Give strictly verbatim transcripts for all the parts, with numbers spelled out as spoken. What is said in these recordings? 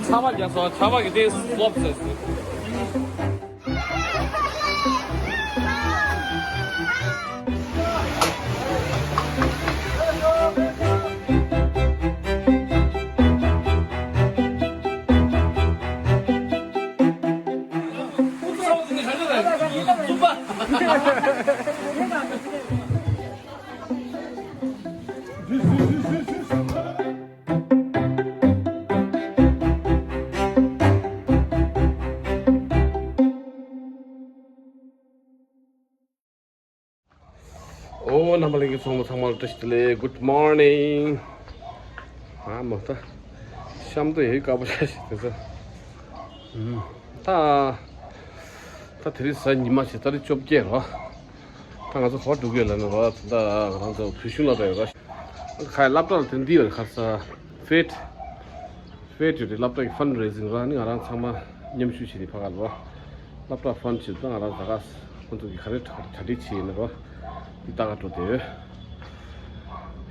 ཚ་བ་རྒྱག་སོང་། ཚ་བ་གི་སྟེང་སློབ་ཟེར་སོང་། ཨོ། རྣམ་པ་ལྷན་རྒྱས་ཚང་མ་ཚང་མ་ལ་བཀྲ་ཤིས་བདེ་ལེགས། Good morning། ཨ་མ། ད་གཤམ་དུ་ཡོད་དཀར་པོ་ཤ་ཞིག་དེ་ཚོ། ཨུམ། ད་ད་དེ་རིང་གཟའ་ཉི་མ་ཞིག་ད་རེས་བཅོ་བརྒྱད་རོ། ད་ང་ཚོ་ག་པར་འགྲོ་གི་ཡོད་ལབ་ན་རོ། ད་ང་རང་ཚོ་བོད་གཞུང་སློབ་གྲྭ་ཡོད་རོ། ཁ་སློབ་གྲྭ་ལ་དེ་འདི་ཡོད་རེད། ཁ་ས་ཕེད། ཕེད་ཡོད་རེད། སློབ་གྲྭ་གི་ཕན་རེ་ཟིང་ར་ནི་ང་རང་ཚང་མ་མཉམ་ཞུགས་བྱས་ནས་ཕ་ག་ལ་རོ། སློབ་གྲྭ་ཕན་བྱེད་དང་ང་རང་ཟ་ག་ཁོང་ཚོ་གི་ག་རེ་གྲ་གྲ་སྒྲིག་བྱས་ཡིན་ན་རོ། འདི་ལྟ་ག་འགྲོ་དེ་ཡོད།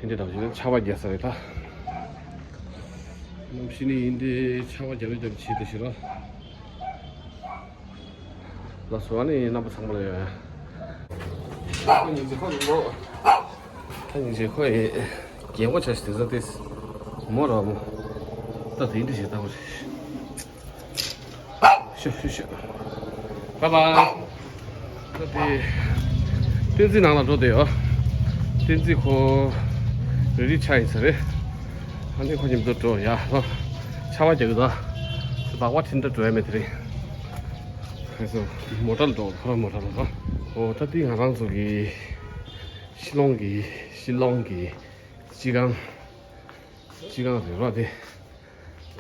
ཧིན་དེ་དང་བཞིན་ཆར་པ་རྒྱག་ས་རེད་ད། གནམ་གཤིས་ནི་ཡིན་དེ་ཆར་པ་རྒྱབ་རྒྱབ་བྱས་དེ་ཞིག་རོ། ལགས་སོ། ཨ་ནི་རྣམ་པ་ཚང་མ་ལ་ཡོད། ཁོ་སྙིང་རྗེ་ཁོ་ཡིན་ནོ། ད་སྙིང་རྗེ་ཁོ་ཡིན། རྒན་གོག་ཆ་ཞིག་དེ་ཚོ་དེ་མོ་ར་མོ། ད་དེ་འདྲ་ཞིག་ལྟ་བ་རེད། ཤོ་ཤོ་ཤོ། བཱའི་བཱའི། ད་དེ་བསྟན་འཛིན་ནང་ལ་འགྲོ་བསྡད་ཡོད། བསྟན་འཛིན་ཁོ་རེ་ཌི་ཆགས་ཡིན་ས་རེད། ཨ་ནི་ཁོ་མཉམ་དུ་འགྲོ་ཡ་རོ། ཆར་པ་རྒྱག་གི་འདུག་སྦག་སྦག་ཁྲིན་ཏུ་འགྲོ་ཡ་མེད་དེ་རིང་། ཁོས་མོ་ཊ་ལ་འགྲོ། ཁོ་རང་མོ་ཊ་ལ་འགྲོ། འོ་ད་འདི་ང་རང་ཚོ་གི་ཤི་ལོང་གི་ཤི་ལོང་གི་སྤྱི་ཁང་། སྤྱི་ཁང་རེད་རོ་དེ།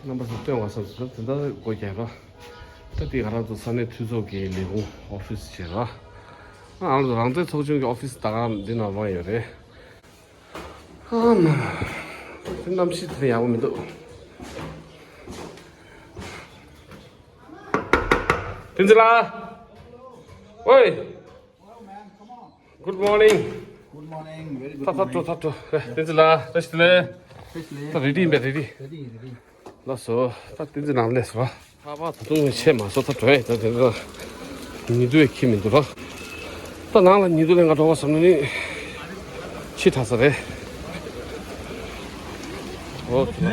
རྣམ་པ་ཚོ་སྟོན་བ་བསམ་སོང་། དེ་འདྲ་སྒོ་རྒྱག་རོ། ད་འདི་ང་རང་ཚོ་ས་གནས་འཐུས་ཚོགས་ཀྱི་ལས་ཁུངས་ཨོ་ཕིས་བྱེད་རོ། ང་རང་ཚོ་རང་བཙན་ཚོགས་ཆུང་གི་ཨོ་ཕིས་ད་ག་འདི་ནང་མ་ཡོད་རེད། ཨ་མ། དེ་གནམ་གཤིས་དེ་ཡག་པོ་མི་འདུག་བསྟན་འཛིན་ལགས། ཝེ། Good morning. Good morning. Very good morning. ད་ད་འགྲོ་ད་འགྲོ། བསྟན་འཛིན་ལགས་བཀྲ་ཤིས་བདེ་ལེགས། བཀྲ་ཤིས་བདེ་ལེགས། ད་རེ་ཌི་ཡིན་པས་རེ་ཌི། རེ་ཌི་རེ་ཌི། ལགས་སོ། ད་བསྟན་འཛིན་ནང་སླེབས་སོང་། ད་བར་ད་དུང་ཆད་མ་སོང་། ད་འགྲོ་ཡས་ད་དེ་འདྲ་ཉི་གདུགས་ཡས་ཁྱི་མི་འདུག་རོ། ད་ནང་ལ་ཉི་གདུགས་ལས་ང་འགྲོ་བ་བསམ་ན་ནི་ཕྱི་དྲགས་ས་རེད། ཨོ་ཁེ།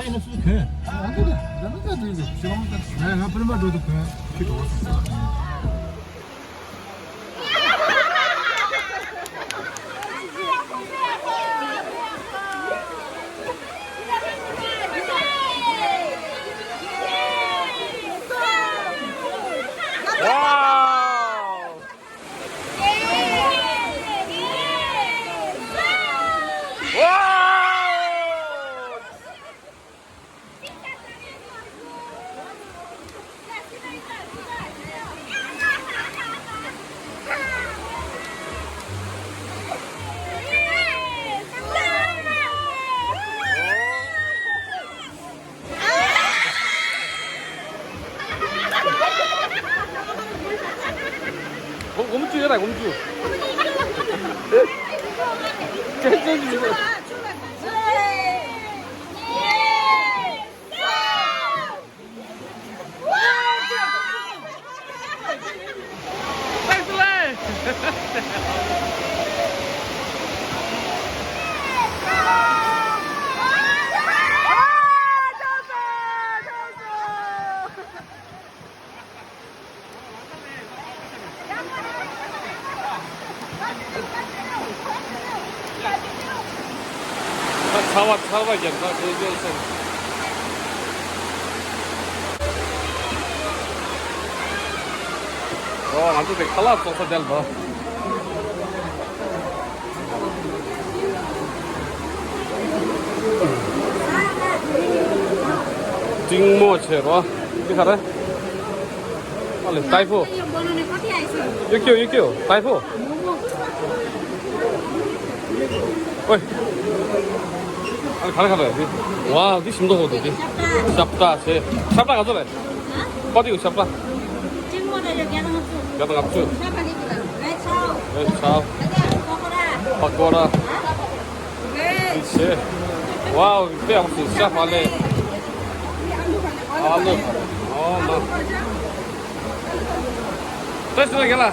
སྒོར་མོ་བཅུ་ཡོད་ལ། སྒོར་མོ་བཅུ། ཅན་ཅན་གྱི་མི་འདུག་ད་ཚ་བ་ཚ་བ་རྒྱབ་ད་ཁོས་སྐྱོན་སོང་། ཨོ་ང་ཚོ་དེ་ཁ་ལག་བཙོང་ས་དེ་ལ་འགྲོ། ཀྲིང་མོ་ཆེ་རོ། འདི་ག་རེ། ཨ་ལེ། ཏའི་ཧྥོ། ཡོ་ཀྱོ་ཡོ་ཀྱོ། ཏའི་ཧྥོ། ཨོའི། ཨ་ལེ། ག་རེ་ག་རེ་འདི། ཝའོ། འདི་ཞིམ་མདོག་ཁོག་འདུག་འདི། ཤ་བཀྲ་ཆེ། ཤ་བཀྲ་ག་ཚོད་རེད། ཧ། པ་ཏི་ཡོ་ཤ་བཀྲ། ཅིག་མོ་ད་ཡོ་བརྒྱ་དང་ལྔ་བཅུ། བརྒྱ་དང་ལྔ་བཅུ། ཤ་བཀྲ་ནི་ཀི་ལ། རེ་ཆའོ། རེ་ཆའོ། ཨ་ཅག་པ་ཀོ་ར། པ་ཀོ་ར། ཧ། རེ། འདི་ཆེ། ཝའོ། དཔེ་ཡག་པོ་བཟོས། ཤ་བག་ལེབ། ཨ་ལོ། ཨ་ལོ། ཏེ་སི་ལེ་ག་ལ།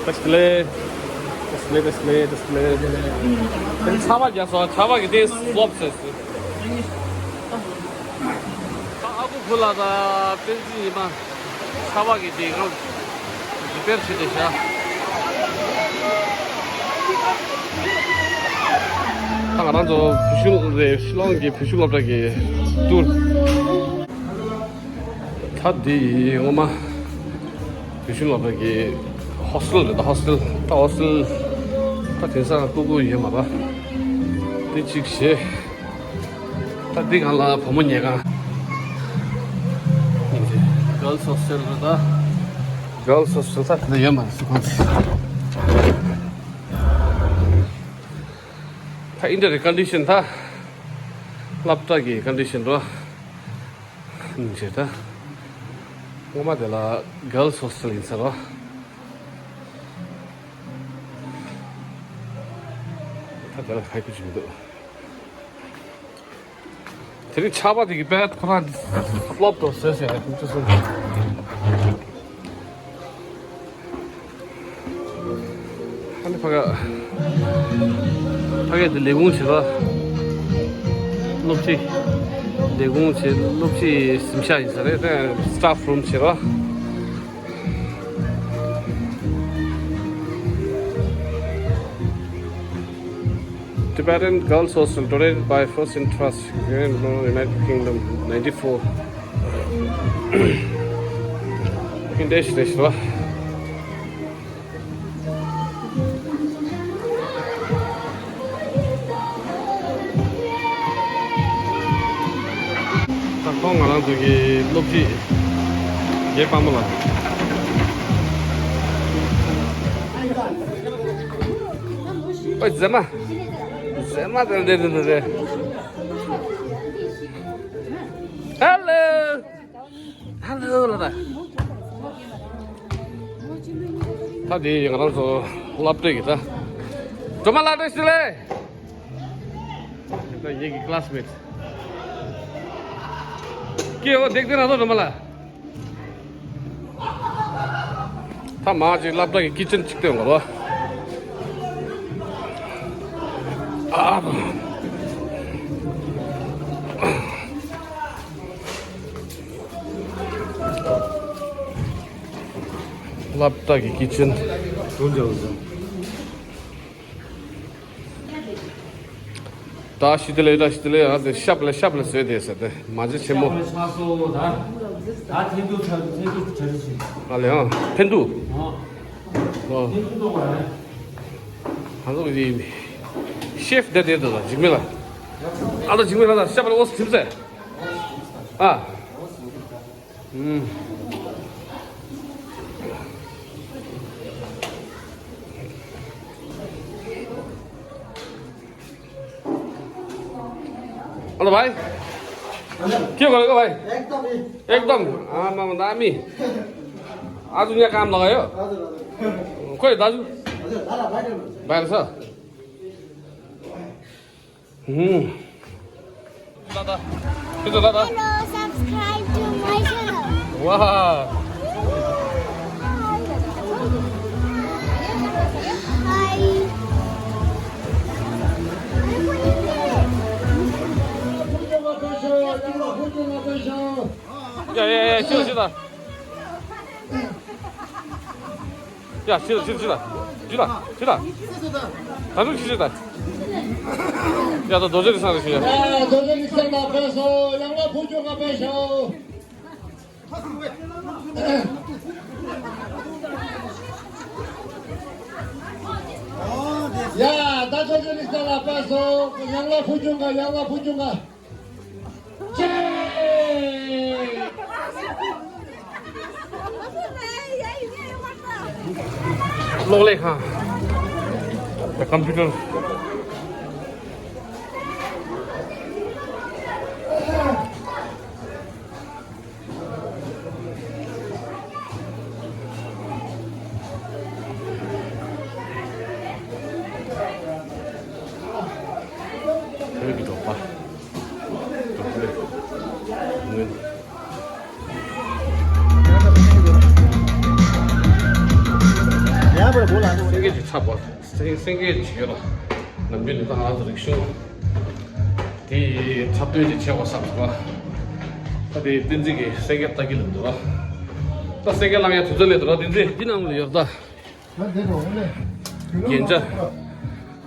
ཏེ་སི་ལེ། ཏེ་སི་ལེ། ཏེ་སི་ལེ། ཏེ་སི་ལེ། ཏེ་ཆར་པ་རྒྱག་སོང་། ཆར་པ་གི་ཏེ་སློབ་ཟེར་སི། ཨ་ཁུ་བུ་ལ་དང་པེན་ཅི་ཉི་མ། ཆར་པ་གི་དེ་གང་རི་པེར་བྱེད་དེ་བཞག་ད་ང་རང་ཚོ་བོད་གཞུང་རེད། ཤི་ལོང་གི་བོད་གཞུང་སློབ་གྲྭ་གི་ཏུར། ད་འདི་ངོ་མ་བོད་གཞུང་སློབ་གྲྭ་གི་ཧོ་སི་ཊེལ་རེད། ད་ཧོ་སི་ཊེལ། ད་ཧོ་སི་ཊེལ་ད་དེང་སང་སྤུ་གུ་ཡོད་མ་རེད། འདི་གཅིག་བྱས། ད་འདི་སྒང་ལ་བུ་མོ་ཉལ་ཁང་། གྷརལ་སི་ཧོ་སི་ཊེལ་རེད་ད། གྷརལ་སི་ཧོ་སི་ཊེལ་ད་དེ་འདྲ་ཡོད་མ་རེད་སུ་ཁང་ཚན། ད་ཨིན་ཌི་ཡ་རི་ཀོན་ཌི་ཤན་ད། སློབ་གྲྭ་གི་ཀོན་ཌི་ཤན་རོ། ཨིན་ཇི་ད། སྔོན་མ་དེ་ལ་གྷརལ་སི་ཧོ་སི་ཊེལ་ཡིན་ས་རོ། ད་དེ་ལ་ཧ་གོ་གི་མི་འདུག་དེ་རིང་ཆར་པ་དེ་གི་དཔེ་ཁོ་རང་སློབ་ཏུ་བཟོས་ཟེར་ཡ་ཁྱོད་ཚོ་གསུངས། ཨ་ནི་ཕ་ག་ཕ་ག་དེ་ལས་ཁུངས་བྱེད་རོགས། སློབ་སྤྱི་ལས་ཁུངས་བྱེད། སློབ་སྤྱི་གཟིམ་ཤག་ཡིན་ས་རེད། དེ་སི་ཊཕ་རུམ་བྱེད་རོགས། Tibetan Girls Hostel, donated by First in Trust, United Kingdom, ninety-four. English, English. ད་ཁོང་ང་རང་ཚོ་གི་སློབ་སྤྱི་རྒྱལ་དཔལ་མོ་ལགས། ཨོ་མཛེས་མ། མཛེས་མ་དེ་འདྲ་དེ་འདྲ་རེད། ཧེ་ལོ། ཧེ་ལོ་ལ་ད། ད་དེ་ང་རང་ཚོ་སློབ་གྲྭ་གི་ད། སྒྲོལ་མ་ལགས་བཀྲ་ཤིས་བདེ་ལེགས། ད་ངེད་ཀྱི་ཀི་ལ་སི་མེ་ཊི། ཀྱེ་འོ་འདེགས་འདེགས་ན་ཚོ་སྒྲོལ་མ་ལགས། ད་མ་ཅིག་སློབ་གྲྭ་གི་ཀི་ཅན་ཅིག་སྟོན་དགོས་རོ། ཨ། སློབ་གྲྭ་གི་ཀི་ཅན། བཀྲ་ཤིས་བདེ་ལེགས། བཀྲ་ཤིས་བདེ་ལེགས། ཨ་དེ་ཤབ་ལ་ཤབ་ལ་བཟོས་དེ་ཟེར་ཏེ་མ་ཇི་ཆེན་མོ། ཤབ་ལ་ཆགས་སོ་ད། ད་ཐེན་ཐུ་ཆ་ཐེན་ཐུ་ཆ་རེ་ཞིག་ཨ་ལེ་ཨ་ཐེན་ཐུ། ཨ། ཨོ། ཐེན་ཐུ་ཏོ་བ་རེད། ཨ་ལོ་ཡི་ཤེཕ་དེ་དེ་དོ་ཇིག་མེ་ལ། ཨ་ལོ་ཇིག་མེ་ལ་ཤབ་ལ་ཨོ་སི་ཐིམ་ཟེར། ཨ། ཨུམ། हेलो भाई, के गरेको भाइ? एकदम। आमामा दामी। आज यहाँ काम लगायो? खोइ दाजु? बाहिर छ। हुँ। दादा, के छ दादा? Hello, subscribe to my channel. वाह। Hi. 야, 야, 야, 싫어, 싫어. 야, 싫어, 싫어, 싫어. 싫어, 싫어. 다들 싫어. 야, 너 도저리 사는 거야. 야, 도저리 사는 앞에서 양가 보조가 되셔. 야, 나 도저리 사는 앞에서 양가 보조가, 양가 보조가. གློག་ཀླད་ཁང་། ཀམ་པུ་ཊར། བོད་ཀྱི་འབྲོག་པ། སེང་གེ་ཅིག་འཁྲབ་པ། སེང་སེང་གེ་ཅིག་ཡོད་ལ། ནམ་རྒྱུན་ནི་ད་ང་ཚོ་རིག་གཞུང་དེ་འཁྲབ་སྟོན་ཅིག་བྱེད་དགོས་བསམ་སོང་ང་། ད་དེ་བསྟན་འཛིན་གྱིས་སེང་གེ་ལྟ་གི་ལབ་འདུག་ར། ད་སེང་གེ་བླངས་ཡ་དུས་ཚོད་སླེབས་འདུག་ར། བསྟན་འཛིན། འདི་ནང་ལ་ཡོད་ད། རྒྱན་ཆ།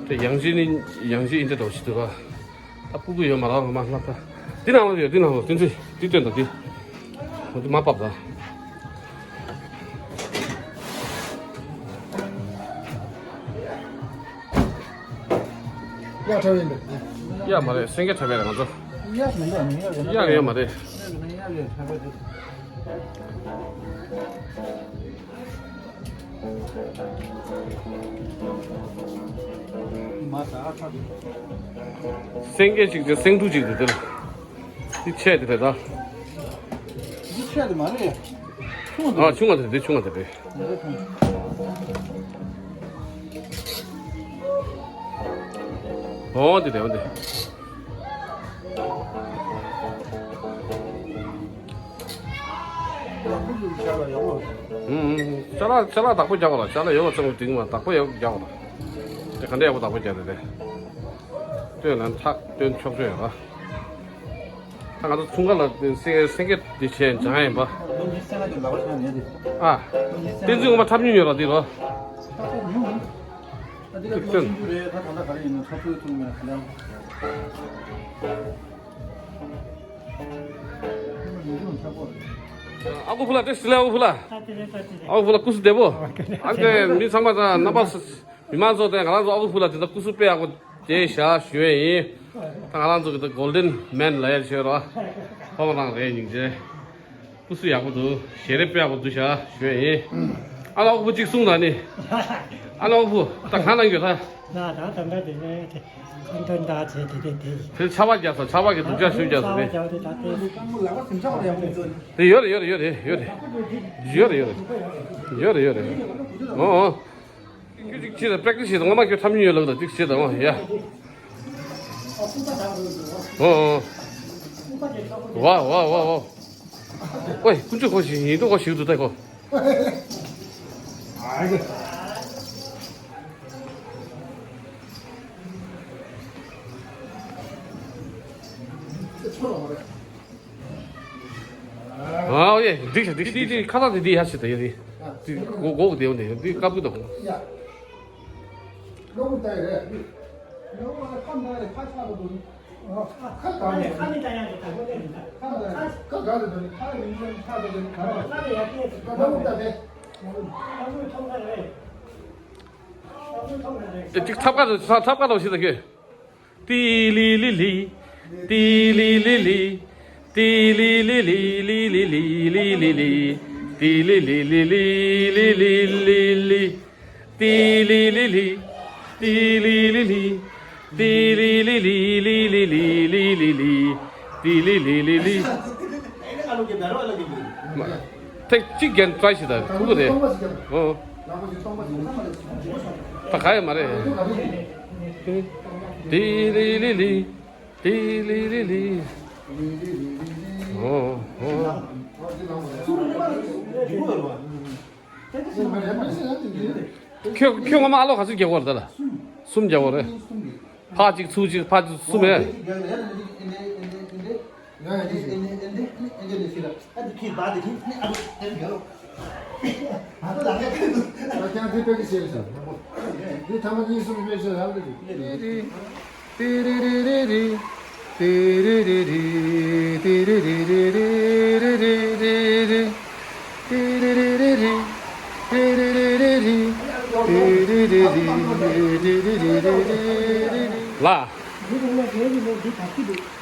དེ་ཡང་ཅི་ནི་ཡང་ཅི་ཨིན་དེ་འདྲ་ཞིག་འདུག་ར། ད་ཕྲུ་གུ་ཡོད་མ་རེད། ང་མ་ལབ་ད། འདི་ནང་ལ་ཡོད། འདི་ནང་ལ་བསྟན་འཛིན་འདི་སྟོན་དང་འདི། འོ་འདི་མ་ཕབ་ད། གཡག་འཁྲབ་ཡིན་པས། གཡག་མ་རེད། སེང་གེ་འཁྲབ་ཡ་རེད་ང་ཚོ། གཡག་མི་འདུག་ནི་གཡག་ཡོད་མ་རེད། གཡག་ཡོད་མ་རེད། གཡག་ཡོད་འཁྲབ་པ་རེད། མ་ད་ཨ་ཁ་དུ། སེང་གེ་གཅིག་དེ་སེང་ཕྲུག་གཅིག་དེ་དེར། འདི་ཆེ་དེ་རེད་ད། འདི་ཆེ་དེ་མ་རེད། ཆུང་བ་དེ། ཨ་ཆུང་བ་དེ་རེད། འདི་ཆུང་བ་དེ་རེད། འོ་འདི་རེད། འོ་འདི། ཨུམ། ཅ་ལག་ཅ་ལག་བདག་པོ་རྒྱག་པ་ལ། ཅ་ལག་ཡོད་པ་ཚང་མ་འགྲིག་མ། བདག་པོ་ཡག་རྒྱག་པ་ལ། དེ་ག་འདྲ་ཡག་པོ་བདག་པོ་རྒྱག་རེད་དེ། སྟོན་ལ་མཐའ་སྟོན་ཆོག་ཆོག་ཡོད་ར། ད་ང་ཚོ་ཚོང་ཁང་ལ་སེང་སེང་གེ་འདི་བྱས་སྦྱང་ཡིན་པ། ཨ། བསྟན་འཛིན་ངོ་མ་འཁྲབ་མྱོང་ཡོད་ར་འདི་རོ། སྟོན། ཨ་ཁུ་ཕུ་ལ་བཀྲ་ཤིས་བདེ་ལེགས། ཨ་ཁུ་ཕུ་ལ། ཨ་ཁུ་ཕུ་ལ་སྐུ་གཟུགས་བདེ་པོ། ཨ་ཁུ་མི་ཚང་མ་དང་རྣམ་པ། མི་མང་ཚོ་དང་ང་རང་ཚོ་ཨ་ཁུ་ཕུ་ལ་དེ་ལྟར་སྐུ་གཟུགས་དཔེ་ཡག་པོ་བསྡད་བཞག་ཞུ་ཡས་ཡིན། ད་ང་རང་ཚོ་གི་ད་གོལ་ཌེན་མེན་ལབ་ཡ་ཆོད་རོ། ཁོ་མོ་རང་རེད། སྙིང་རྗེ། སྐུ་གཟུགས་ཡག་པོ་འདུག་ཞལ་རས་དཔེ་ཡག་པོ་འདུག་བཞག་ཞུ་ཡས་ཡིན། ཨ་ལ་ཨ་ཁུ་ཕུ་གཅིག་གསུངས་དང་ནི། ཨ་ལ་ཨ་ཁུ་ཕུ་ད་གང་གནང་རྒྱུ་ད། ན་ད་ད་ད་དེ་ནས་དེ་ཁ་འདོན་ད་བྱས་དེ་དེ་དེ། དེ་ཆར་པ་རྒྱག་ས། ཆར་པ་གི་སྡུག་ཅག་ཤུགས་རྒྱག་ས་དེ། ཆར་པ་རྒྱག་དེ་ད་དེ། དེ་ཡོད་རེད། ཡོད་རེད། ཡོད་རེད། ཡོད་རེད། ཡོད་རེད། ཡོད་རེད། ཡོད་རེད། ཡོད་རེད། ཨོ་ཨོ། ཁྱོད་ཅིག་བྱེད་དང་། པྲེག་ཊི་སི་བྱེད་དང་། ངོ་མ་ཁྱོད་འཁྲབ་མྱོང་ཡོད་ལབ་དང་། ཅིག་བྱེད་དང་། ཨོ་ཡ། ཨོ་ཨོ། ཝ་ཝ་ཝ་ཝ། ཨོའི་ཀུན་སྤྱོད་ཁོ་ཞིག་ཡིན་འགྲོ། ཁོ་ཞིག་ཏུ་ལྟ་ཁོ། ཨ་ཨོ་ཡེ། འགྲིག་ཤག་འགྲིག་ཤག་འདི་འདི་ཁ་ལག་འདི་འདི་ཡ་ཤི་ད་ཡ་འདི། འདི་གོ་གོ་དེ་འོ་འདི་འདི་དཀར་པོ་དང་། ཏི་ཅིག་ཐབ་ཀ་ཐབ་ཀ་ཐོག་ཞིག་ད་ཁྱོད། ཏི་ལི་ལི་ལི། ཏི་ལི་ལི་ལི། ཏི་ལི་ལི་ལི་ལི་ལི་ལི་ལི། ཏི་ལི་ལི་ལི་ལི་ལི་ལི་ལི་ལི། ཏི་ལི་ལི་ལི། ཏི་ལི་ལི་ལི། ཏི་ལི་ལི་ལི་ལི་ལི་ལི་ལི་ལི་ལི། ཏི་ལི་ལི་ལི་ལི། ཐེངས་གཅིག་རྒྱན་ཊ་རའི་ཞིག་ད་ཁུ་ཁུ་རེད། ཨོ། ད་ག་ཡོད་མ་རེད། ཏི་ལི་ལི་ལི། ཏི་ལི་ལི་ལི། ཨོ་ཨོ། ཁྱོད་ཁྱོད་ངོ་མ་ཨ་ལོ་ག་ཚོད་རྒྱག་གོ་རེད་ད་ལ། གསུམ་རྒྱག་གོ་རེད། ཕར་གཅིག་ཚུར་གཅིག་ཕར་གཅིག་གསུམ་མེད། ལ།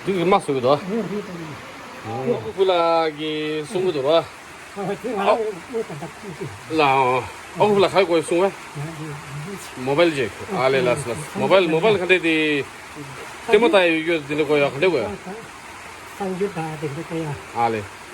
འདི་གི་མ་སུ་གི་དོ། ཨོ་ཁུ་ལ་གི་གསུང་གི་དོ་ར། ལ། ཨོ་ཁུ་ལ་ཁ་གོ་གསུང་བས། མོ་བལ་ཅིག་ཨ་ལེ་ལ་སི་ལ་སི། མོ་བལ་མོ་བལ་ག་འདྲས་དེ། ལྟད་མོ་ལྟ་ཡ་ཡོད་དེ་འདྲ་གོ་ཡ་ག་འདྲས་གོ་ཡ། ཨ་ལེ།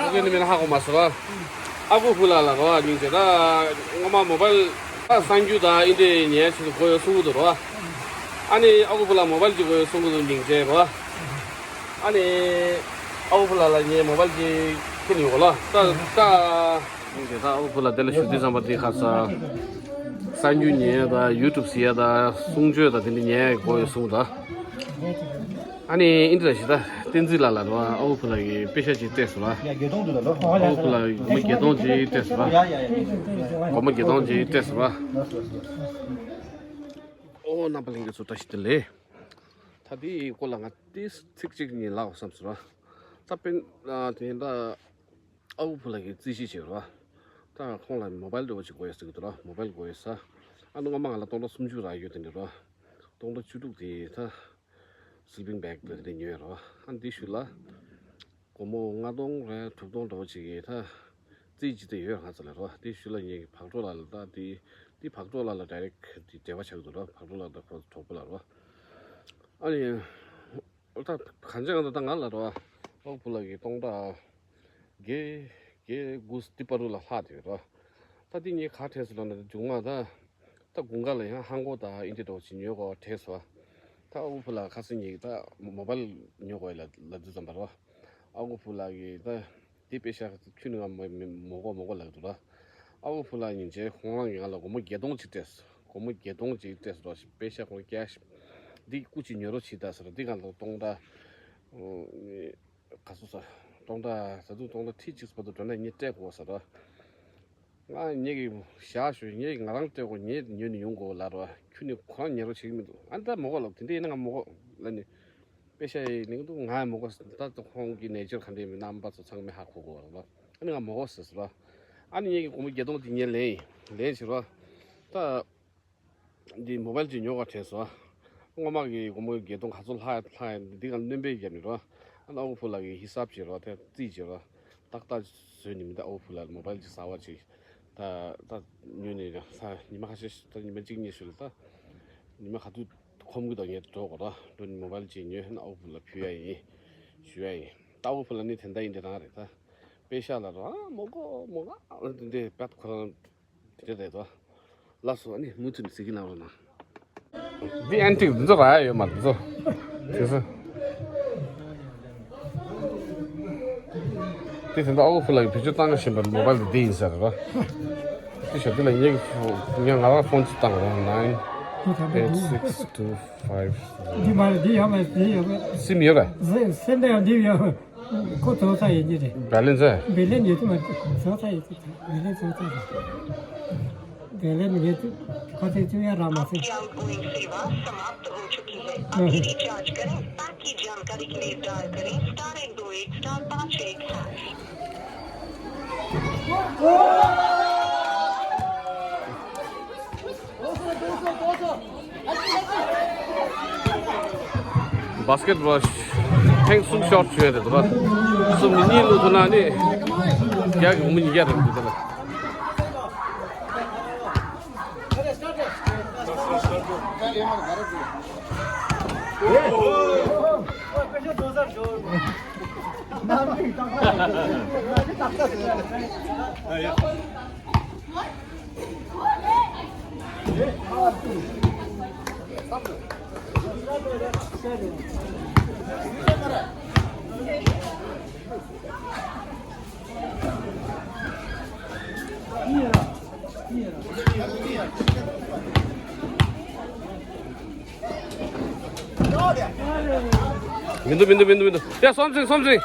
ཨ་ཁུ་ནི་མིན་ཧ་གོ་མ་སོང་བ། ཨ་ཁུ་ཕུ་ལ་ལ་རོ་སྙིང་རྗེ། ད་སྔོན་མ་མོ་བལ་ད་གསར་འགྱུར་དང་ཨིན་དྲ་ཉན་ཆེད་དུ་དགོས་ཡོད་གསུང་གི་འདུག་རོ། ཨ་ནི་ཨ་ཁུ་ཕུ་ལ་མོ་བལ་ཅིག་དགོས་ཡོད་གསུང་གི་འདུག་སྙིང་རྗེ་རོ། ཨ་ནི་ཨ་ཁུ་ཕུ་ལ་ལ་ངས་མོ་བལ་ཅིག་ཁྱེར་ནས་ཡོང་གོ་ལ། ད་ད་སྙིང་རྗེ། ད་ཨ་ཁུ་ཕུ་ལ་དེ་ལ་ཞུ་དུས་ཙམ་པ་དེ་ཁ་ས་གསར་འགྱུར་ཉན་ད་ཡུ་ཊུབ་ཟེར་ཡ་ད་གསུང་ཆོས་ད་དེ་འདྲ་ཉན་དགོས་ཡོད་གསུང་ད། ཨ་ནི་ཨིན་དྲ་ཞིག་ད་བསྟན་འཛིན་ལགས་ལ་རོ། ཨ་ཁུ་ཕུ་ལ་གི་དཔེ་ཤ་ཅིག་སྤྲད་སོང་ལ། ཡ་བརྒྱད་སྟོང་འདུག་ལ་ལོ། ཨ་ཁུ་ཕུ་ལ་སྒོར་མོ་བརྒྱད་སྟོང་ཅིག་སྤྲད་སོང་ལ། ཡ་ཡ་ཡ། སྒོར་མོ་བརྒྱད་སྟོང་ཅིག་སྤྲད་སོང་ལ། ལགས་སོ་ལགས་སོ། ཨོ་རྣམ་པ་ལྷན་རྒྱས་ཚོ་བཀྲ་ཤིས་བདེ་ལེགས། ད་དེའི་སྐོར་ལ་ང་ཏིས་ཚིག་གཅིག་གཉིས་ལབ་བསམ་སོང་ར། ད་དཔེར་ན་དེ་འདྲ་ཨ་ཁུ་ཕུ་ལ་གི་རྩིས་གཞི་བྱེད་ར། ད་ཁོང་ལ་མོ་བལ་འདྲ་བོ་ཅིག་དགོས་ཡོད་ཟེར་གི་འདུག་ར། མོ་བལ་དགོས་ཡོད་ས། ཨ་ནི་སྔོན་མ་ང་ལ་སྟོང་ཕྲག་སུམ་ཅུ་རག་ཡོད་དེ་འདྲ་ར། སྟོང་ཕྲག་བཅུ་དྲུག་དེ་ད་སི་ལི་པིང་བེག་དེ་འདྲ་ཉོས་ར། ཨ་ནི་དེའི་ཤུལ་ལ་སྒོར་མོ་ལྔ་སྟོང་རེ་དྲུག་སྟོང་འདྲ་བོ་ཅིག་གི་ད་རྩིས་གཞི་དེ་ཡོད་ང་ཚོ་ལ་ར། དེའི་ཤུལ་ལ་ངས་བག་གྲོ་ལ་ལ་ད་དེ་དེ་བག་གྲོ་ལ་ལ་ཌའི་རེག་དེ་འབྲེལ་བ་ཆགས་གི་འདུག་ར། བག་གྲོ་ལ་ད་ཁོ་གྲོགས་པོ་ལ་ར། ཨ་ནི། ཨོ་ད་གང་ཅི་གང་ད་ད་ང་ལ་རོ། ཨོ་བུ་ལ་གི་སྟོང་ཕྲག་བརྒྱད་བརྒྱད་དགུ་ཏི་པ་རུ་ལ་ལྷག་དེ་རོ། ད་འདི་ངས་ག་དྲན་སོང་ལབ་ན་མཇུག་མ་ད། ད་དགུན་ཁ་ལ་ཡང་ཧང་གོ་དང་ཨིན་དྲ་འདྲ་བོ་ཅིག་ཉོ་དགོས་དྲན་སོང་། ད་ཨོ་བུ་ལ་ཁ་སང་ངས་ད་མོ་བལ་ཉོ་དགོས་ལ་ལབ་དུས་ཙམ་པ་རོ། ཨོ་བུ་ལ་གི་ད། དེ་པེ་ཤ་ཁྱོན་ནས་ང་མ་མི་མ་གོ་མ་གོ་ལབ་འདུག་ར། ཨ་ཁུ་ཕུ་ལ་ཉིན་བྱས་ཁོང་རང་གིས་ང་ལ་སྒོར་མོ་བརྒྱད་སྟོང་ཅིག་སྤྲད་སོང་། སྒོར་མོ་བརྒྱད་སྟོང་ཅིག་སྤྲད་སོང་ར། པེ་ཤ་ཁོང་ཀེ་ཤ་འདི་སྐུ་མཁྱེན་ཉོ་རོགས་བྱེད་ད་ཟེར་ར། འདི་གང་ལ་སྟོང་ཕྲག་ག་ཚོད་ཟེར། སྟོང་ཕྲག་ད་དུང་སྟོང་ཕྲག་ཁྲི་གཅིག་བར་དུ་འགྲོ་ན་ངས་སྤྲད་དགོས་ཟེར་ར། ང་ངེད་ཀྱི་བཞག་ཞུ་ངས་ང་རང་སྤྲད་དགོས། ངས་ཉོས་ནས་ཡོང་དགོས་ལབ་ར། ཁྱོད་ནི་ཁོ་རང་ཉོ་རོགས་བྱེད་ཀྱི་མི་འདུག་ཨ་ནི་ད་མ་གོ་ལབ་དེ་འདྲ་ཡིན་ན་ང་མ་གོ་ལབ་ནས། པེ་ཤ་ཡི་ནི་འདུག་ང་མ་གོ་ད་ཁོང་གི་ནེ་ཅར་ག་འདྲ་ཡིན་རྣམ་པ་ཚོ་ཚང་མས་ཧ་གོ་གོ་ར། ཨ་ནི་ང་མ་གོ་ཟེར་སོང་ར། ཨ་ནི་ངེད་ཀྱི་སྒོར་མོ་བརྒྱད་སྟོང་དེ་ངས་ལེན་ཡིན། ལེན་བྱས་ར། ད་འདི་མོ་བལ་ཅིག་ཉོ་ག་དྲན་སོང་། སྔོན་མ་གི་སྒོར་མོ་བརྒྱད་སྟོང་ག་ཚོད་ལྷག་ལྷག་འདི་ག་སྣོན་པ་བརྒྱབ་ནས་ར། ཨ་ནི་ཨ་ཁུ་ཕུ་ལ་གི་ཧི་སབ་བྱས་ར། དེ་རྩིས་བྱས་ར། ཏག་ཏག་བཟོས་ནས་མི་འདུག་ཨ་ཁུ་ཕུ་ལ་མོ་བལ་ཅིག་གསར་པ་ཅིག་ད་ད་ཉོས་ནས་ས་ཉི་མ་ཁ་ཤས་ད་ཉི་མ་གཅིག་གཉིས་ཤུལ་ལ་ད་ཉི་མ་ག་དུས་ཁོམ་གི་འདུག་ངས་འགྲོ་དགོས་ར། འགྲོ་ནས་མོ་བལ་ཅིག་ཉོས་ན་ཨ་ཁུ་ཕུ་ལ་ཕུལ་ཡ་ཡིན་ཞུ་ཡ་ཡིན། ད་ཨ་ཁུ་ཕུ་ལ་ནི་དེ་འདྲ་ཡིན་དེ་རང་རེད། ད་པེ་ཤ་ལ་ར་མོ་གོ་མོ་ག་འདི་འདྲ་པད་ཁོ་རང་དེ་འདྲ་རེད་དོ། ལགས་སོ། ཨ་ནི་མུ་མཐུད་ནས་གཟིགས་གནང་རོགས་གནང་། འདི་ཨན་ཊིག་འདི་ཚོ་རག་ཡ་ཡོད་མ་རེད་འདི་ཚོ། དེ་ཚོ། དེ་དེ་འདྲ་ཨ་ཁུ་ཕུ་ལ་གི་བེད་སྤྱོད་བཏང་བཞིན་པའི་མོ་བལ་དེ་འདི་ཡིན་ས་རེད་ར། དེ་ཞོ་དེ་ལ་ངས་ངས་ང་རང་ཕོན་ཅིག་བཏང་ར། nine eight six two five འདི་མ་རེད། འདི་ཡོད་མ་རེད། འདི་ཡོད་མ་རེད། སིམ་ཡོད་རེད། སིམ་དེ་ཡང་འདི་ཡོད། ཁོ་བཟོ་ས་ཡིན་གྱི་རེད། བེ་ལེན་སི། བེ་ལེན་ཡོད་དུ་མ་བཟོ་ས་ཡོད་དུ་བེ་ལེན་བཟོ་ས་རེད། བེ་ལེན་ཡོད་དུ་ཁོ་ཚོས་བཙུགས་ཡ་རག་མ་སོང་། आपकी आउटगोइंग सेवा समाप्त हो चुकी है। अभी रिचार्ज करें। पैक की जानकारी के लिए डायल करें star एक दो एक star पाँच एक hash। བྷ་སི་ཀེཊ་བྷོལ་ཐེངས་གསུམ་ཤོཊ་བྱུང་ཡོད་རེད་འདུག་ར། གསུམ་ནས་གཉིས་བླུགས་ཐུབ་ན་ནི་རྒྱ་གི་མི་ཉིས་བརྒྱ་རེད་འདུག་ད་ལ། མི་འདུག་མི་འདུག་མི་འདུག་མི་འདུག་ཡ་སོམ་སིང་སོམ་སིང་།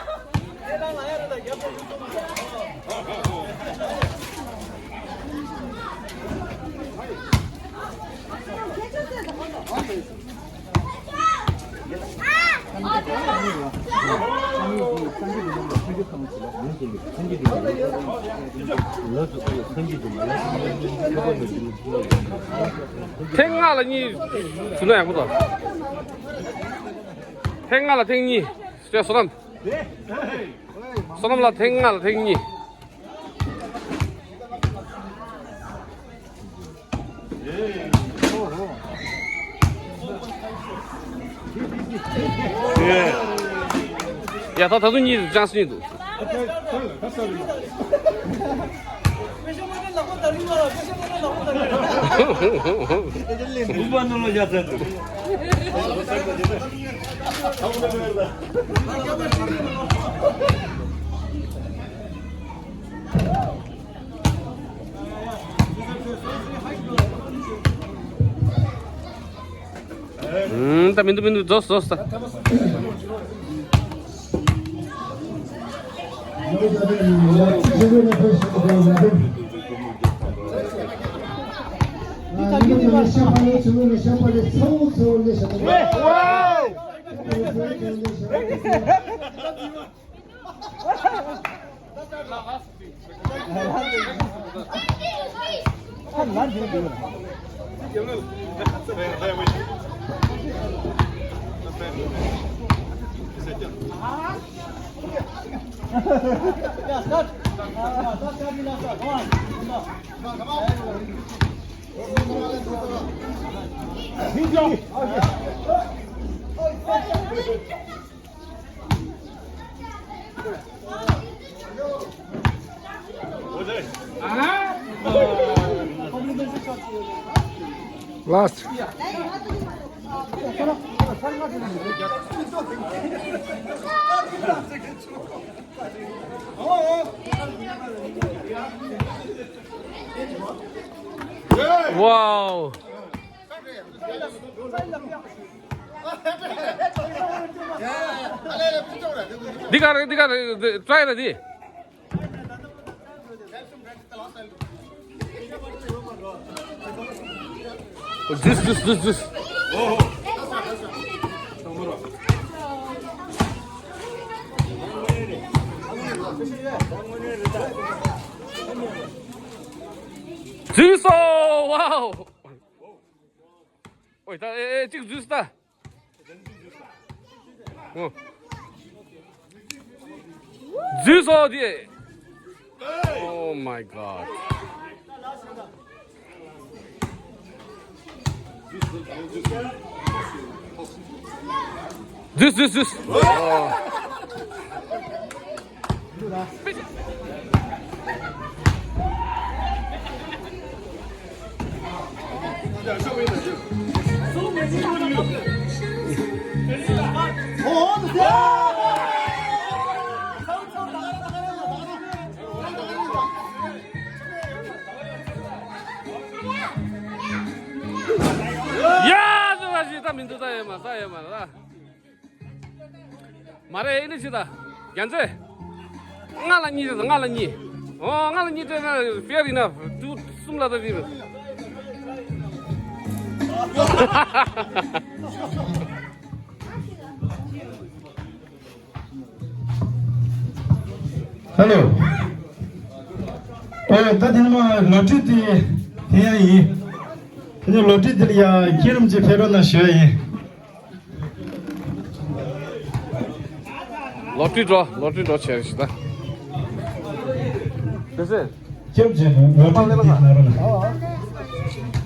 ཐེངས་ལྔ་ལ་གཉིས་བྱུང་ན་ཡག་པོ་འདུག་ཐེངས་ལྔ་ལ་ཐེངས་གཉིས། བསོད་ནམས། བསོད་ནམས་ལ་ཐེངས་ལྔ་ལ་ཐེངས་གཉིས། ཡ་ད་ད་དུང་གཉིས་འདུག་ཅང་སུ་གཉིས་འདུག་ད་མི་འདུག་མི་འདུག་རྫོགས་རྫོགས་ད། Last. Wow. འདི་ག་རེད། འདི་ག་རེད། འདི་ཊ་རའི་རེད་འདི། འདུས་འདུས་འདུས་འདུས། འདུས་སོ། ཝའོ། ཨོའི་ད་ཨེ་ཨེ་གཅིག་འདུས་ད། འདུས་སོ་དེ། Oh my God. འདུས་འདུས་འདུས། ཡ། ཟེར་བ་ཞིག་ད་མི་འདུག་ད་ཡོད་མ་ད་ཡོད་མ་ད། མ་རེད། ཨེ་ནི་ཅི་ད། རྒྱ་མཚོས། ལྔ་ལ་གཉིས་རེད། ལྔ་ལ་གཉིས། ཨོ་ལྔ་ལ་གཉིས་སྤྲད་ན་fair enough. དུ་གསུམ་ལ་ད་རེད། ཧེ་ལོ། ཨོ་ད་དེ་ནི་མ་ལོ་ཊི་དེ་དེ་ཡང་ཡིན། དེ་ནི་ལོ་ཊི་དེ་ལ་ཡ་ཁྱེད་རང་ཚོས་ཕེབས་རོགས་གནང་ཞུ་ཡ་ཡིན། ལོ་ཊི་འགྲོ། ལོ་ཊི་འགྲོ་བྱས་ཞིག་ད། དེ་སེ། ཁྱེད་ཀྱིས་ལོ་ཊི་འདི་ན་རོ་ན།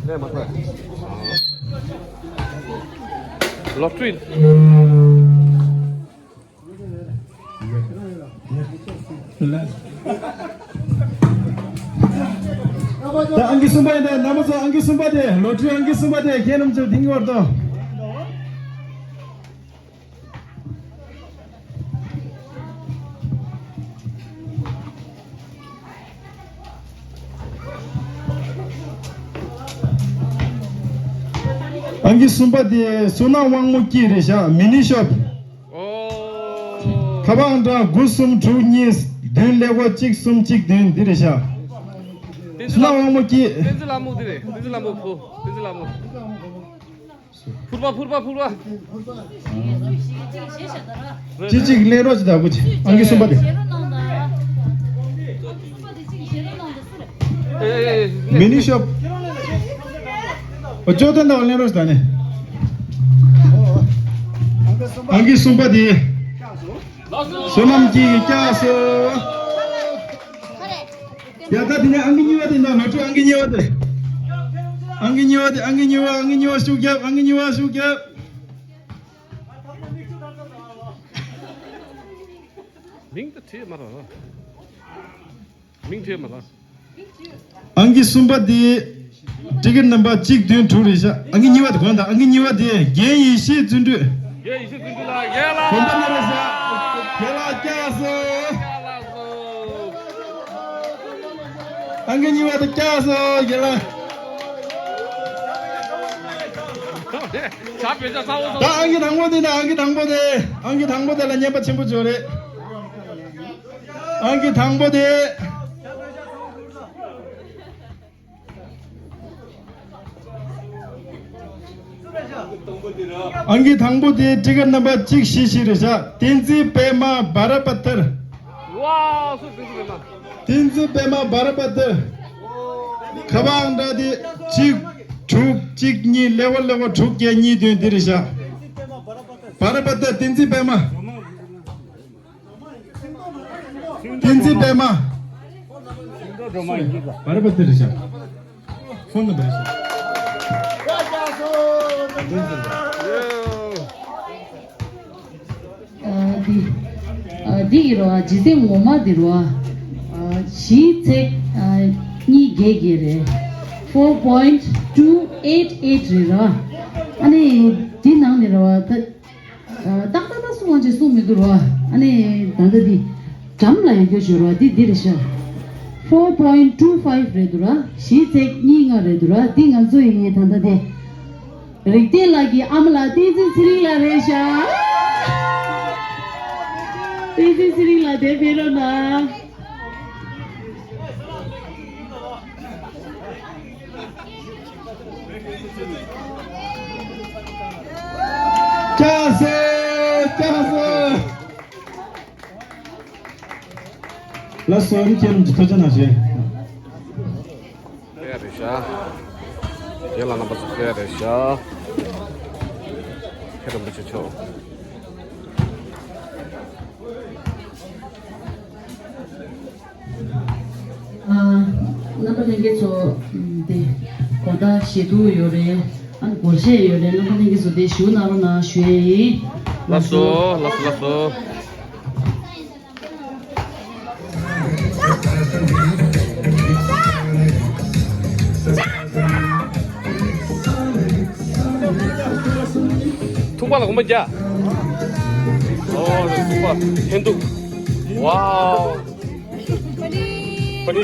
ལས་མ་ཐོས། ལོ་ཊི། ད་ཨང་ཀི་གསུམ་པ་ཡིན་ད། རྣམ་པ་ཚོ་ཨང་ཀི་གསུམ་པ་དེ། ལོ་ཊི་ཨང་ཀི་གསུམ་པ་དེ་ཁྱེད་རྣམ་ཚོ་དེང་གི་བར་དུ། ཨང་ཀི་གསུམ་པ་དེ་བསོད་ནམས་དབང་མོ་སྐྱིད་རེད་ཤག་མི་ནི་ཤོབ། ཨོ། ཁ་པར་ཨང་གྲངས་དགུ་གསུམ་དྲུག་གཉིས་བདུན་ཀླད་ཀོར་གཅིག་གསུམ་གཅིག་བདུན་འདི་རེད་ཤག་བསོད་ནམས་དབང་མོ་སྐྱིད། བསྟན་འཛིན་ལྷ་མོ་འདི་རེད། བསྟན་འཛིན་ལྷ་མོ་བུ། བསྟན་འཛིན་ལྷ་མོ། ཕུར་པ་ཕུར་པ་ཕུར་པ། ཅི་ཅིག་ལས་རོགས་ཅིག་ད་བུ་ཅིག་ཨང་ཀི་གསུམ་པ་དེ། མི་ནི་ཤོབ། ཨོ་ཅོ་ཏན་དང་ལེན་རོགས་ད་ནི། ཨང་ཀི་གསུམ་པ་དེ། བསོད་ནམས་སྐྱིད་ཀྱིས་བཀྱགས་སོ། ཡ་ད་དེ་ནས་ཨང་ཀི་གཉིས་པ་དེ་ན་ལོ་ཁྲི་ཨང་ཀི་གཉིས་པ་དེ། ཨང་ཀི་གཉིས་པ་དེ་ཨང་ཀི་གཉིས་པ་ཨང་ཀི་གཉིས་པ་ཤུགས་རྒྱབ། ཨང་ཀི་གཉིས་པ་ཤུགས་རྒྱབ། མིང་དུ་བྲིས་མ་རེད། མིང་བྲིས་མ་རེད། ཨང་ཀི་གསུམ་པ་དེ། ཊི་ཀེ་ཊི་ནམ་བར་གཅིག་བདུན་དྲུག་རེད་ཤག་ཨང་ཀི་གཉིས་པ་དེ་གོང་དང་ཨང་ཀི་གཉིས་པ་དེ་རྒན་ཡེ་ཤེས་བརྩོན་འགྲུས། རྒན་ཡེ་ཤེས་བརྩོན་འགྲུས་ལགས་རྒན་ལགས། དགོན་པ་ནས་རེད་ཤག་རྒན་ལགས་བཀྱགས་སོང་། ཨང་ཀི་གཉིས་པ་དེ་བཀྱགས་སོང་རྒན་ལགས། ད་ཨང་ཀི་དང་པོ་དེ་ན་ཨང་ཀི་དང་པོ་དེ། ཨང་ཀི་དང་པོ་དེ་ལ་རྔན་པ་ཆེན་པོ་བྱོས་རེད། ཨང་ཀི་དང་པོ་དེ། ཨང་ཀི་དང་པོ་དེ་ཊི་ཀེ་ཊི་ནམ་བར་གཅིག་བཞི་བཞི་རེད་ཤག་བསྟན་འཛིན་པད་མ་བྷ་ར་པ་ཐར། ཝའོ། སུ་བསྟན་འཛིན་པད་མ། བསྟན་འཛིན་པད་མ་བྷ་ར་པ་ཐར། ཁ་པར་ཨང་གྲངས་དེ་གཅིག་དྲུག་གཅིག་གཉིས་ཀླད་ཀོར་ཀླད་ཀོར་དྲུག་བརྒྱད་གཉིས་བདུན་འདི་རེད་ཤག་བྷ་ར་པ་ཐར་བསྟན་འཛིན་པད་མ། བསྟན་འཛིན་པད་མ། བར་པ་དེ་རེད་ཤག་ཕོན་ནམ་བར་རེད་ཤག་ཨ་འདི། ཨ་འདི་ཡི་རོ་ཨ་ལྗིད་ཚད་ངོ་མ་འདི་རོ་ཨ། བཞི་ཚེག་ཨ་གཉིས་བརྒྱད་བརྒྱད་རེད། four point two eight eight རེད་རོ། ཨ་ནི་འདི་ནང་ནས་རོ་ཨ་ད། ཏག་ཏག་ཏག་གསུང་བ་ཅིག་གསུང་མི་འདུག་རོ། ཨ་ནི་ད་ལྟ་འདི་འགྲམ་ལ་ཡོད་རྒྱུ་ཞུ་རོ། འདི་འདི་རེད་ཤག four point two five རེད་འདུག་ར། བཞི་ཚེག་གཉིས་ལྔ་རེད་འདུག་ར། འདི་ང་ཚོ་ཡི་ད་ལྟ་འདི་རིག་ལྡན་ལགས་ཀྱི་ཨ་མ་ལགས་བསྟན་འཛིན་ཚེ་རིང་ལགས་རེད་ཤག་བསྟན་འཛིན་ཚེ་རིང་ལགས་དེ་ཕེབས་རོགས་གནང་། བཀྱགས་སོང་། བཀྱགས་སོང་། ལགས་སོ། ཨ་ནི་ཁྱེད་རང་ཚོ་ཐུགས་རྗེ་གནང་ཞུ། ཕེབས་ཡ་རེད་ཤག་རྒན་ལགས་རྣམ་པ་ཚོ་ཕེབས་ཡ་རེད་ཤག་ཁྱེད་རང་པོ་ཆེ་ཆོག་ཨ། རྣམ་པ་ལྷན་རྒྱས་ཚོ། དེ། གོ་བརྡ་ཞུ་གཏུག་ཡོད་རེད། ཨ་ནི་སྒོར་གཞས་ཡོད་རེད། རྣམ་པ་ལྷན་རྒྱས་ཚོ་དེ་བཞུགས་གནང་རོགས་གནང་ཞུ་ཡས་ཡིན། ལགས་སོ། ལགས་སོ། ལགས་སོ། ཐུག་པ་ལ་གོམ་པ་རྒྱག་ཨོ་ཐུག་པ་འཐེན་ཐུག་ཝའོ། པ་ནི།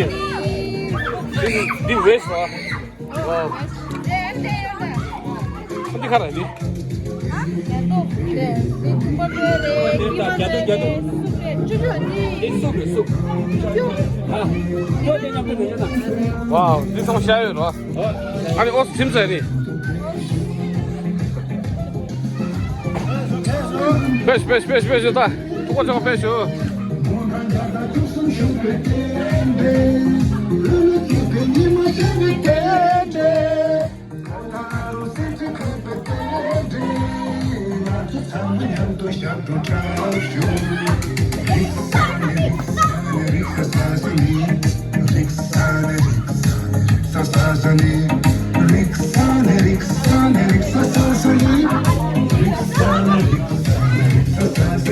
འདི་འདི་ཝེ་སི་ཨ། ཝའོ། འདི་ག་རེ་འདི། རྒྱ་དུ་རྒྱ་དུ། འདི་སུབ་རེད་སུབ། ཨ། ཝའོ། འདི་ཚང་མ་ཤ་ཡོད་རོ། ཨ་ནི་ཨོ་ཚིམ་ཟེར་ནི། པེ་ཤུ་པེ་ཤུ་པེ་ཤུ་པེ་ཤུ་ད། ཐུག་པ་ཆོག་པེ་ཤུ། རིག་ས་ནི་རིག་ས་ནི་རིག་ས་ས་ས་ནི། རིག་ས་ནི་རིག་ས་ནི་རིག་ས་ས་ས་ནི། རིག་ས་ནི་རིག་ས། བྱམས་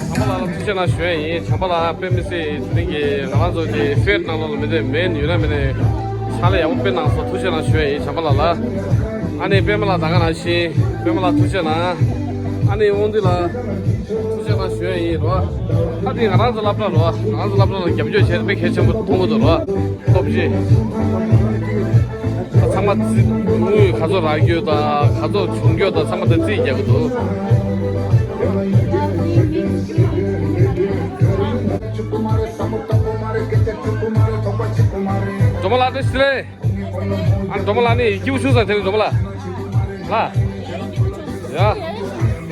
པ་ལགས་ལ་ཐུགས་རྗེ་གནང་ཞུ་ཡ་ཡིན། བྱམས་པ་ལགས་དཔེ་མི་སྲིད་དེ་རིང་གི་ང་རང་ཚོ་གི་ཕེར་ནང་ལོགས་ལ་མི་དེ་མེད་ཡོད་ན་མེད་ནས་ཕྱག་ལས་ཡག་པོ་དཔེ་གནང་སོང་། ཐུགས་རྗེ་གནང་ཞུ་ཡ་ཡིན་བྱམས་པ་ལགས་ལ། ཨ་ནི་པད་མ་ལགས་ད་ག་ནང་བཞིན་པད་མ་ལགས་ཐུགས་རྗེ་གནང་། ཨ་ནི་དབང་འདུས་ལགས་ཐུགས་རྗེ་གནང་ཞུ་ཡ་ཡིན་རོ། ཨ་ནི་ང་རང་ཚོ་སློབ་གྲྭ་རོ། ང་རང་ཚོ་སློབ་གྲྭ་ལ་རྒྱབ་སྐྱོར་བྱས་ཏེ་དཔེ་གལ་ཆེན་པོ་མཐོང་གི་འདུག་རོ། སྟོབས་ཆེ། ད་ཚང་མ་རྩིས་དངུལ་ག་ཚོད་རག་རྒྱུ་དང་ག་ཚོད་བྱུང་རྒྱུ་དང་ཚང་མ་ད་རྩིས་རྒྱག་གི་འདུག་སྒྲོལ་མ་ལགས་བཀྲ་ཤིས་བདེ་ལེགས། ཨ་སྒྲོལ་མ་ལགས་ནི་སྐྱིད་པོ་བྱུང་ས་དེ་རིང་སྒྲོལ་མ་ལགས། ལ། ཡ།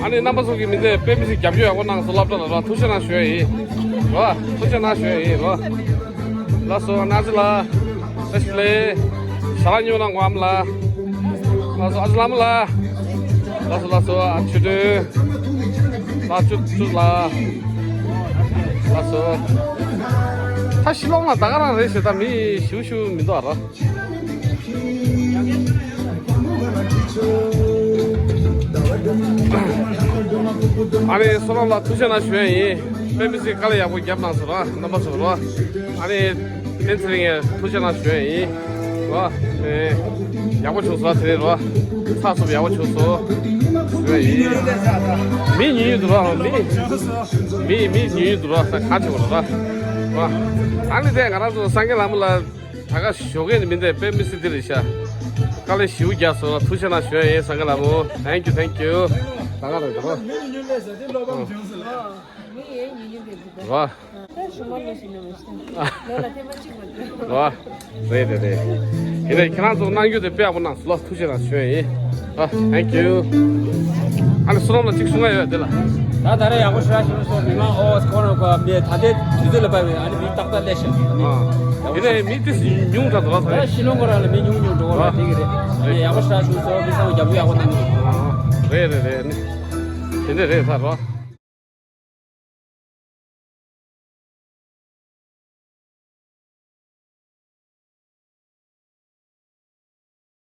ཨ་ནི་རྣམ་པ་ཚོ་གི་མི་ཚེ་དཔེ་མི་སྲིད་རྒྱབ་སྐྱོར་ཡག་པོ་གནང་སོང་སློབ་གྲྭ་ལ་རོ། ཐུགས་རྗེ་གནང་ཞུ་ཡ་ཡིན། རོ། ཐུགས་རྗེ་གནང་ཞུ་ཡ་ཡིན་རོ། ལགས་སོ་ཨ་ནི་ཚེ་ལ། བཀྲ་ཤིས་བདེ་ལེགས། ཞལ་ལག་ཉོ་གནང་གོ་ཨ་མ་ལགས། ལགས་སོ་ཨ་ཙི་ལགས་མ་ལགས། ལགས་སོ་ལགས་སོ་ཨ་ཆོས་སྒྲོན། ལགས་བཅུ་བཅུ་ལགས། ལགས་སོ། ད་ཤི་ལོང་ལ་ད་ག་རང་རེད་ཟེར། ད་མི་ཞུ་ཞུ་མི་འདུག་ཨ་རོ། ཨ་ནི་བསོད་ནམས་ལགས་ཐུགས་རྗེ་གནང་ཞུ་ཡ་ཡིན། དཔེ་མི་སྲིད་དཀའ་ལས་ཡག་པོ་བརྒྱབ་གནང་སོང་ར་རྣམ་པ་ཚོ་ར། ཨ་ནི་བསྟན་ཚེ་རིང་ངས་ཐུགས་རྗེ་གནང་ཞུ་ཡ་ཡིན། ར། ཨེ། ཡག་པོ་བྱུང་སོང་ར་དེ་རིང་ར། ཚགས་ཚུད་ཡག་པོ་བྱུང་སོང་། ཞུ་ཡ་ཡིན། མི་ཉུང་ཉུང་འདུག་ར་མི། མི་མི་ཉུང་ཉུང་འདུག་ར་ས་ག་ཆེ་བ་ར། ར། ཨ་ནི་དེ་ང་རང་ཚོ་སངས་རྒྱས་ལྷ་མོ་ལ། ད་ག་ཞོགས་ཀས་ནི་མི་འདས་དཔེ་མི་སྲིད་འདི་རེད་ཤག་དཀའ་ལས་ཞེ་པོ་རྒྱག་སོང་། ཐུགས་རྗེ་གནང་ཞུ་ཡ་ཡིན་སངས་རྒྱས་ལྷ་མོ། Thank you, thank you. ད་ག་རེད་ད་ག་མི་ཉུང་ཉུང་ལས་ཟེར་དེ་བློ་ཕམ་བྱུང་ཟེར་ལ། མི་ཡས་ཉུང་ཉུང་དེ་འདུག་ག་ད་ཞུ་མ་ལོ་ཞིག་ནི་མ་ཤེས་ལོ་ལ་ཐེངས་མ་གཅིག་མ་འདུག་རེད་རེད་རེད། དེ་ནས་ཁྱེད་རང་ཚོ་གནང་རྒྱུ་དེ་དཔེ་ཡག་པོ་གནང་སོང་ལོ། ཐུགས་རྗེ་གནང་ཞུ་ཡ་ཡིན། ཨ། Thank you. ཨ་ནི་བསོད་ནམས་ལ་གཅིག་གསུང་ཡ་ཡོད་དེ་ལ། ད་ད་རེས་ཡག་པོ་ཞེ་དྲག་ཞིག་སོང་། མི་མང་ཨོ་ཁོ་རང་གོ་མི་ད་ལྟའི་དུས་ཚོད་ལ་བབས་པའི་ཨ་ནི་མི་ཏག་ཏག་སླེབས་ཤག་ཨ་ནི་ཨ། ཡག་པོ་དེ་ནས་མི་དེ་ཉུང་དྲགས་འདུག་ད་ད་རེས་ཤི་ལོང་གོ་རང་ལ་མི་ཉུང་ཉུང་འགྲོ་གོ་ར། དེ་གི་རེད། ཨ་ནི་ཡག་པོ་ཞེ་དྲག་ཞིག་སོང་། མི་ཚང་མ་རྒྱབ་སྐྱོར་ཡག་པོ་གནང་གི་འདུག་ཨ། རེད་རེད་རེད། ཨ་ནི་དེ་འདྲས་རེད་ད་རོ།